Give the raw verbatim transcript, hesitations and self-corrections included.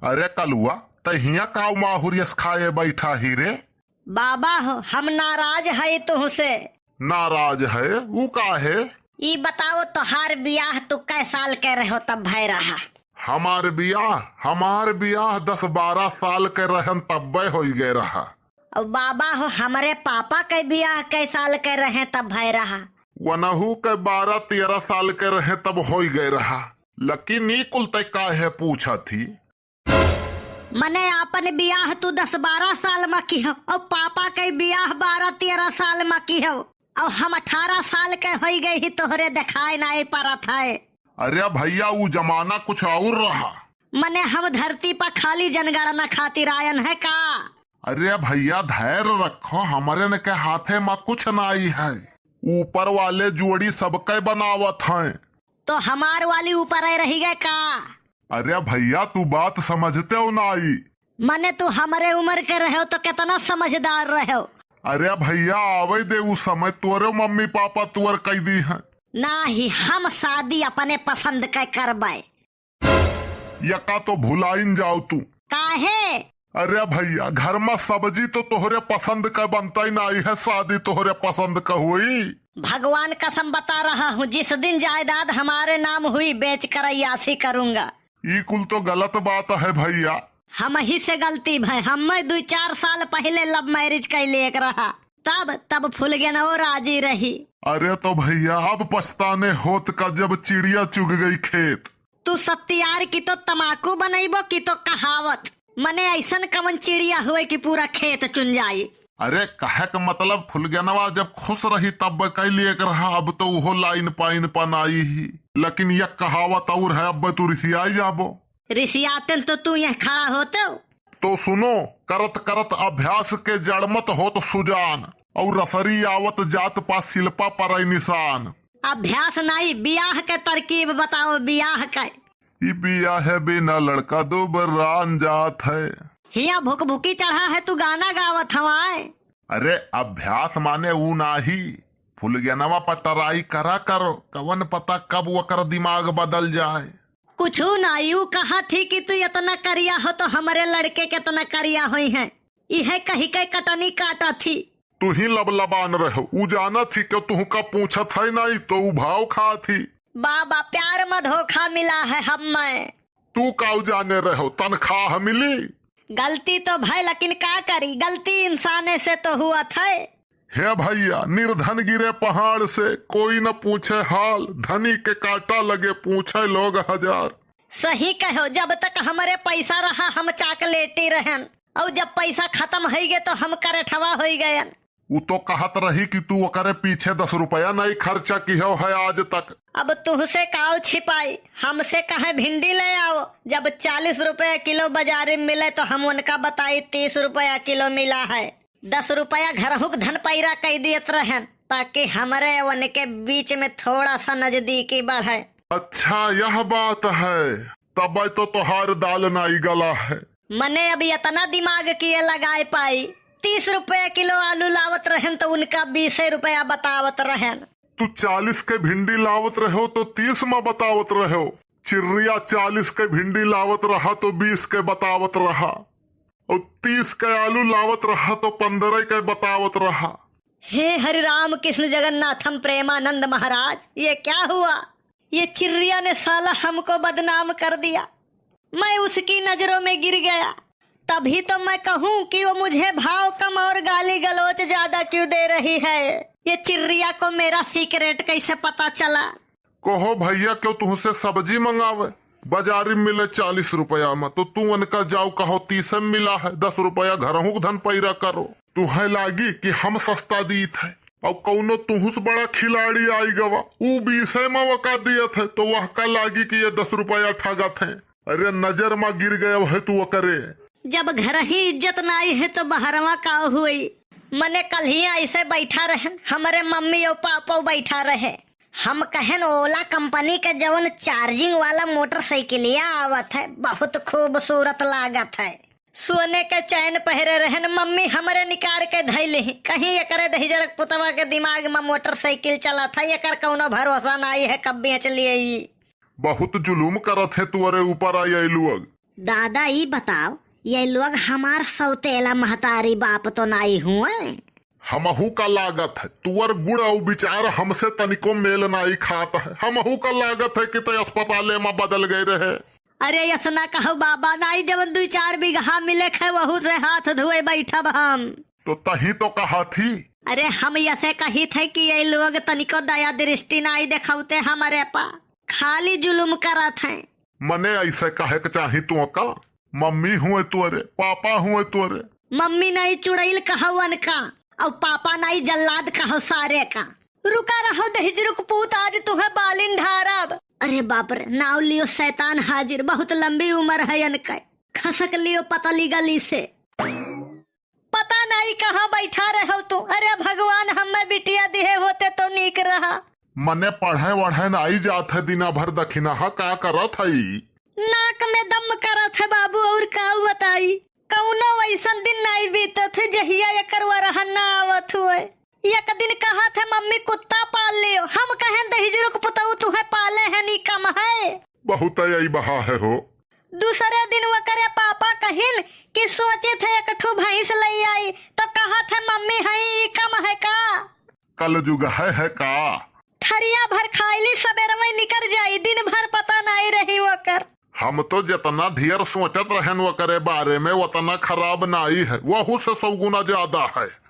अरे कलुआ, तै हियाँ काउ माहुर यस खाए बैठा ही रे? बाबा हो, हम नाराज है तुहसे। नाराज है? ऊ काहे? ई बताओ, तोहार बियाह तू कै साल के रहो तब भय रहा? हमार बियाह, हमार बियाह दस बारह साल के रहन तब्बे होई गए रहा। और बाबा हो, हमरे पापा के बियाह कै साल के रहे तब भय रहा? वनहू के बारह तेरह साल के रहे तब होई गए रहा। लेकिन ई कुल तै काहे पूछत ही? मने आपन बियाह तू दस बारह साल में किहो, और पापा के बियाह बारह तेरह साल में किहो, और हम अठारह साल के होई गए ही, तोहरे देखाए नाई परत है। अरे भैया, ऊ जमाना कुछ और रहा। मने हम धरती पर खाली जनगणना खातिर आयन है का? अरे भैया, धैर्य रखो, हमरे न के हाथे में कुछ नाई है, ऊपर वाले जोड़ी सबके बनावत हैं। तो हमार वाली ऊपर आए रही गए का? अरे भैया, तू बात समझते हो नाई। मने तू हमरे उम्र के रहो तो कितना समझदार रहो। अरे भैया, आवे दे उ समय, तोरे मम्मी पापा तुअर कई दी हैं। नाही, हम शादी अपने पसंद के करबे। यका तो भुलाइन जाओ तू। काहे? अरे भैया, घर में सब्जी तो तोहरे पसंद के बनता ही नाई है, शादी तोहरे पसंद के हुई। भगवान कसम बता रहा हूँ, जिस दिन जायदाद हमारे नाम हुई, बेच कर अय्यासी करूंगा। ई कुल तो गलत बात है भैया। हम ही से गलती भय, हमें दुई चार साल पहले love marriage कैले एक रहा, तब, तब फुलगेनवो राजी रही। अरे तो भैया, अब पछताने होत का, जब चिड़िया चुग गई खेत। तू सत्यार की तो तमाकू बनैबो की तो कहावत। मने ऐसन कवन चिड़िया हुए कि पूरा खेत चुन जाई? अरे कहे के मतलब फुलगेनवा जब खुश रही तब कैली एक रहा, अब तो उहो लाइन पाइन पनाई ही। लेकिन यह कहावत और है, अब तू रिसियाई जाबो। रिसियातेन तो तू यह खड़ा होते हो। तो सुनो, करत करत अभ्यास के जड़ मत होत सुजान, और रसरी आवत जात पा शिल्पा पर निशान। अभ्यास नाई, बियाह के तरकीब बताओ, बियाह के। ई बियाह बिना लड़का दुबरान जात है। हिया भुकभुकी चढ़ा है, तू गाना गावत हवाए। अरे अभ्यास माने ऊ नाही, फुलगेनवा पर try करा करो, कवन पता कब ओकर दिमाग बदल जाए। कुछू नाई, ऊ कहत ही कि तू इतना करिया हो तो हमरे लड़के कितना करिया होई हैं, इहे कही के कटनी काटत ही। तू ही लबलबान रहो, ऊ जानत ही कि तुहका पूछत है नाई तो ऊ भाव खात ही। बाबा, प्यार में धोखा मिला है हमें। तू काऊ जाने रहो, तनखाह मिली? गलती तो भय, लेकिन का करी, गलती इंसाने से तो हुआ था। हे भैया, निर्धन गिरे पहाड़ से, कोई न पूछे हाल, धनी के कांटा लगे, पूछे लोग हजार। सही कहो, जब तक हमरे पैसा रहा, हम चॉकलेटी रहन, और जब पैसा खत्म होई गए, तो हम करेठवा होई गयन। उ तो कहत रही कि तू ओकरे पीछे दस रुपया नहीं खर्चा किहो है आज तक। अब तुहसे काऊ छिपाई, हमसे कहे भिंडी ले आओ, जब चालीस रुपया किलो बाजारी में मिले तो हम उनका बताई तीस रुपया किलो मिला है। दस रुपया घरहुक धन पैरा कई दियत रहन, ताकि हमरे उनके बीच में थोड़ा सा नजदीकी बढ़े। अच्छा, यह बात है, तब तो तोहार दाल नाई गला है। मने अब इतना दिमाग किए लगाए पाई, तीस रुपया किलो आलू लावत रहन तो उनका बीसे रुपया बतावत रहन। तू चालीस के भिंडी लावत रहो तो तीस में बतावत रहो, चिर्रिया चालीस के भिंडी लावत रहा तो बीस के बतावत रहा, और तीस के आलू लावत रहा तो पन्द्रह के बतावत रहा। हे हरि राम कृष्ण जगन्नाथम प्रेमानंद महाराज, ये क्या हुआ? ये चिर्रिया ने साला हमको बदनाम कर दिया। मैं उसकी नजरों में गिर गया, तभी तो मैं कहूँ कि वो मुझे भाव कम और गाली गलौच ज्यादा क्यों दे रही है। ये चिर्रिया को मेरा सीक्रेट कैसे पता चला? कहो भैया, क्यों तुहसे सब्जी मंगावे, बाजारी में मिले चालीस रुपया में, तो तू उनका जाओ कहो तीस में मिला है, दस रुपया घरहूँ के धन पैरा करो। तुहे लागी कि हम सस्ता दीत है, और कौनो तुहस बड़ा खिलाड़ी आई गवा, ऊ बीसे में वका दियत है, तो वह का लागी कि ये दस रुपया ठगत है। अरे नजर में गिर गए है तू ओकरे। जब घर ही इज्जत नाई है तो बहरवा का हुई? मने कल ही ऐसे बैठा रहन, हमरे मम्मी और पापा बैठा रहे। हम कहन ओला कंपनी के जवन चार्जिंग वाला मोटरसाइकिलिया आवत है, बहुत खूबसूरत लागत है। सोने के चैन पहरे रहन, मम्मी हमरे निकार के धैले ही। कहीं एकरे दहिजरक पुतवा के दिमाग में मोटरसाइकिल चलत है, एकर कौनो भरोसा नाई है कब बेच लिए ई। बहुत जुलुम करत है तुअरे ऊपर आई लोग। दादा, ई बताओ, ये लोग हमार सौतेला महतारी बाप तो नाई हुए? हमहू का लागत है, तुअर गुण अउ विचार हमसे तनिको मेल नाई खात है। हमहू का लागत है कि तै अस्पताले मा बदल गए रहे। अरे, यस ना कहो बाबा, नाई जवन दुई चार बीघा मिले खे, वहू से हाथ धोए बैठब हम। तो तही तो कहा थी। अरे, हम यसे कही थे कि ये लोग तनिको दया दृष्टि नाई देखौते हमरे पा, खाली जुलुम करत हैं। मने ऐसे कहे के चाही तुहका? मम्मी हुए तोरे, पापा हुए तोरे। मम्मी नाई चुड़ैल कहौ अनका, अउ पापा नाई जल्लाद कहौ सारे का। रुका रहो दहिजरुक पूत, आज तुहे बालिन ढारब। अरे बाप रे, नाव लियो शैतान हाजिर, बहुत लंबी उमर है अनकै। खसक लियो पतली गली से। पता नाई कहाँ बैठा रहौ तू। अरे भगवान, हम्मे बिटिया दिहे होते तो नीक रहा। मने पढ़े वढ़े नाई जात है, दिना भर दखिनहा का करत है? नाक में दम करत है बाबू, और का बताई? कौनो वैसन दिन नाई बीतत है जहिया एकर वरहन ना आवत हुए। एक दिन कहत है, "मम्मी कुत्ता पाल लियो।" हम कहेन, "दहिजरुक पुतऊ तुहे पाले है, नी कम है।" बहुत आई बहा है हो। दूसरे दिन वकरे पापा कहिन कि सोचित है एक ठो भैंस लई आई, तो कहत है, "मम्मी हई, ई कम है का?" कलजुग है, है का? थरिया भर खाइली, सबेरवै निकर जाई, दिन भर पता नाई रही वकर। हम तो जितना ढेर सोचत रहेन वकरे बारे में, उतना खराब नाई है, वहू से सौ गुना ज्यादा है।